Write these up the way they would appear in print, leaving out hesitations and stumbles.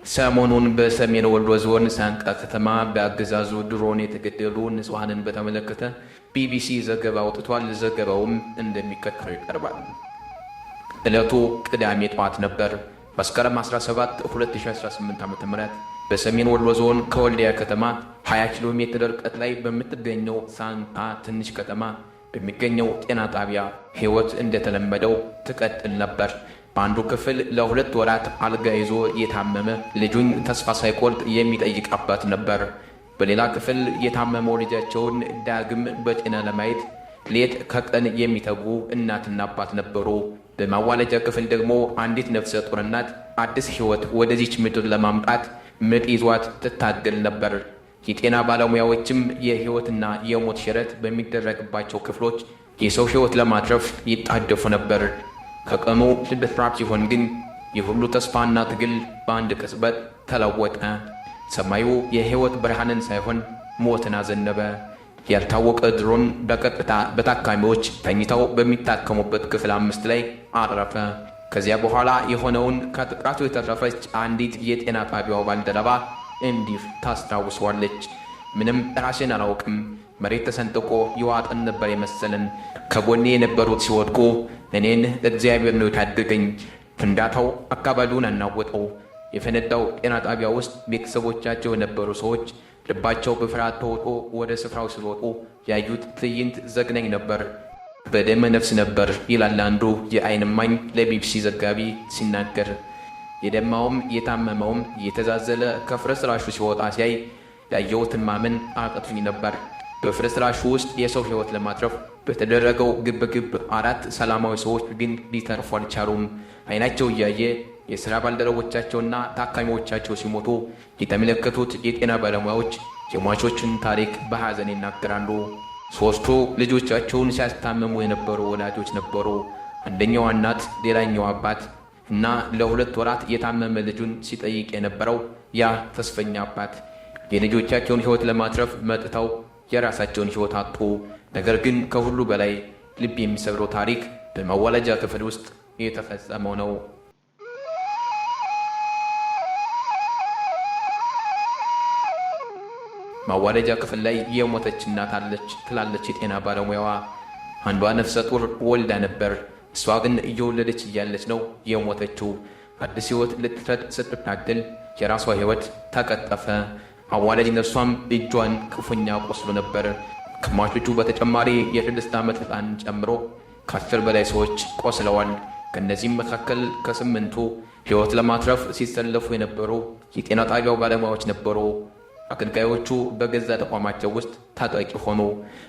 ሰሞኑን በሰሜን ወሎ ዞን ሳንቃ ከተማ በአገዛዙ ድሮን የተገደሉ ንጹሐንን በተመለከተ ቢቢሲ ዘገባ አውጥቷል። ዘገባውም እንደሚከተለው ይቀርባል። ዕለቱ ቅዳሜ ጠዋት ነበር። መስከረም 17 2018 ዓ.ም በሰሜን ወሎ ዞን ከወልዲያ ከተማ 20 ኪሎ ሜትር ርቀት ላይ በምትገኘው ሳንቃ ትንሽ ከተማ በሚገኘው ጤና ጣቢያ ሕይወት እንደተለመደው ትቀጥል ነበር። በአንዱ ክፍል ለ2 ወራት አልጋ ይዞ የታመመ ልጁን ተስፋ ሳይቆርጥ የሚጠይቅ አባት ነበር። በሌላ ክፍል የታመመው ልጃቸውን ዳግም በጤና ለማየት ሌት ከቀን የሚተጉ እናትና አባት ነበሩ። በማዋለጃ ክፍል ደግሞ አንዲት ነፍሰ ጡር እናት አዲስ ሕይወት ወደዚች ምድር ለማምጣት ምጥ ይዟት ትታገል ነበር። የጤና ባለሙያዎችም የሕይወትና የሞት ሽረት በሚደረግባቸው ክፍሎች የሰው ሕይወት ለማትረፍ ይጣደፉ ነበር። ከቀኑ 6 ሰዓት ሲሆን ግን የሁሉ ተስፋና ትግል በአንድ ቅጽበት ተለወጠ። ሰማዩ የሕይወት ብርሃንን ሳይሆን ሞትን አዘነበ። ያልታወቀ ድሮን በቀጥታ በታካሚዎች ተኝተው በሚታከሙበት ክፍል 5 ላይ አረፈ። ከዚያ በኋላ የሆነውን ከጥቃቱ የተረፈች አንዲት የጤና ጣቢያው ባልደረባ እንዲህ ታስታውሰዋለች። "ምንም ራሴን አላውቅም። መሬት ተሰንጥቆ የዋጠን ነበር የመሰለን። ከጎኔ የነበሩት ሲወድቁ እኔን እግዚአብሔር ነው የታደገኝ። ፍንዳታው አካባቢውን አናወጠው። የፈነዳው ጤና ጣቢያ ውስጥ ቤተሰቦቻቸው የነበሩ ሰዎች ልባቸው በፍርሃት ተውጦ ወደ ስፍራው ሲሮጡ ያዩት ትዕይንት ዘግናኝ ነበር። በደመ ነፍስ ነበር" ይላል አንዱ የዓይን እማኝ ለቢቢሲ ዘጋቢ ሲናገር። የደማውም የታመመውም እየተዛዘለ ከፍርስራሹ ሲወጣ ሲያይ ያየሁትን ማመን አቅቶኝ ነበር። በፍርስራሹ ውስጥ የሰው ሕይወት ለማትረፍ በተደረገው ግብግብ አራት ሰላማዊ ሰዎች ግን ሊተርፉ አልቻሉም። ዓይናቸው እያየ የሥራ ባልደረቦቻቸውና ታካሚዎቻቸው ሲሞቱ የተመለከቱት የጤና ባለሙያዎች የሟቾችን ታሪክ በሐዘን ይናገራሉ። ሦስቱ ልጆቻቸውን ሲያስታምሙ የነበሩ ወላጆች ነበሩ። አንደኛዋ እናት፣ ሌላኛው አባት እና ለ2 ወራት የታመመ ልጁን ሲጠይቅ የነበረው ያ ተስፈኛ አባት የልጆቻቸውን ሕይወት ለማትረፍ መጥተው የራሳቸውን ሕይወት አጡ። ነገር ግን ከሁሉ በላይ ልብ የሚሰብረው ታሪክ በማዋለጃ ክፍል ውስጥ የተፈጸመው ነው። ማዋለጃ ክፍል ላይ የሞተች እናት አለች ትላለች የጤና ባለሙያዋ። አንዷ ነፍሰ ጡር ወልዳ ነበር። እሷ ግን እየወለደች እያለች ነው የሞተችው። አዲስ ሕይወት ልትፈጥ ስትታገል የራሷ ሕይወት ተቀጠፈ። አዋላጅ ነርሷም እጇን ክፉኛ ቆስሎ ነበር። ከሟቾቹ በተጨማሪ የ6 ዓመት ሕፃን ጨምሮ ከ10 በላይ ሰዎች ቆስለዋል። ከእነዚህም መካከል ከስምንቱ ሕይወት ለማትረፍ ሲሰለፉ የነበሩ የጤና ጣቢያው ባለሙያዎች ነበሩ። አገልጋዮቹ በገዛ ተቋማቸው ውስጥ ታጣቂ ሆኑ።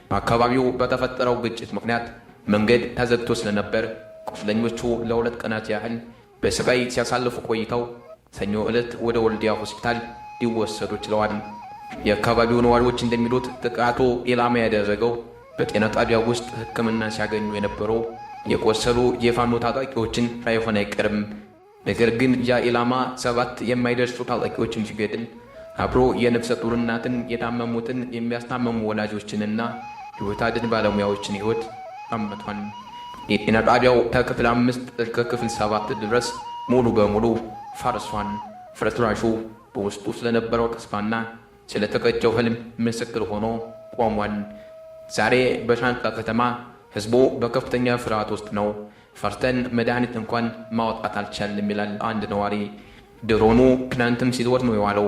በአካባቢው በተፈጠረው ግጭት ምክንያት መንገድ ተዘግቶ ስለነበር ቁስለኞቹ ለ2 ቀናት ያህል በስቃይ ሲያሳልፉ ቆይተው ሰኞ ዕለት ወደ ወልዲያ ሆስፒታል ሊወሰዱ ችለዋል። የአካባቢው ነዋሪዎች እንደሚሉት ጥቃቱ ኢላማ ያደረገው በጤና ጣቢያ ውስጥ ሕክምና ሲያገኙ የነበሩ የቆሰሉ የፋኖ ታጣቂዎችን ሳይሆን አይቀርም። ነገር ግን ያ ኢላማ ሰባት የማይደርሱ ታጣቂዎችን ሲገድል አብሮ የነፍሰ ጡር እናትን፣ የታመሙትን የሚያስታመሙ ወላጆችንና ሕይወት አድን ባለሙያዎችን ሕይወት አመቷል። የጤና ጣቢያው ከክፍል 5 እስከ ክፍል 7 ድረስ ሙሉ በሙሉ ፈርሷል። ፍርስራሹ በውስጡ ስለነበረው ተስፋና ስለተቀጨው ህልም ምስክር ሆኖ ቆሟል። ዛሬ በሻንጣ ከተማ ህዝቡ በከፍተኛ ፍርሃት ውስጥ ነው። ፈርተን መድኃኒት እንኳን ማውጣት አልቻልም ይላል አንድ ነዋሪ። ድሮኑ ትናንትም ሲዞር ነው የዋለው።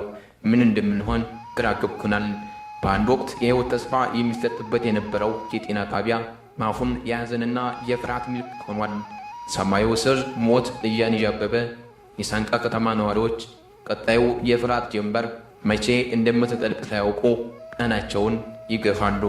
ምን እንደምንሆን ግራ ገብቶናል። በአንድ ወቅት የህይወት ተስፋ የሚሰጥበት የነበረው የጤና ጣቢያ አሁን የሐዘንና የፍርሃት ምልክት ሆኗል። ሰማዩ ስር ሞት እያንዣበበ የሳንቃ ከተማ ነዋሪዎች ቀጣዩ የፍርሃት ጀንበር መቼ እንደምትጠልቅ ሳያውቁ ቀናቸውን ይገፋሉ።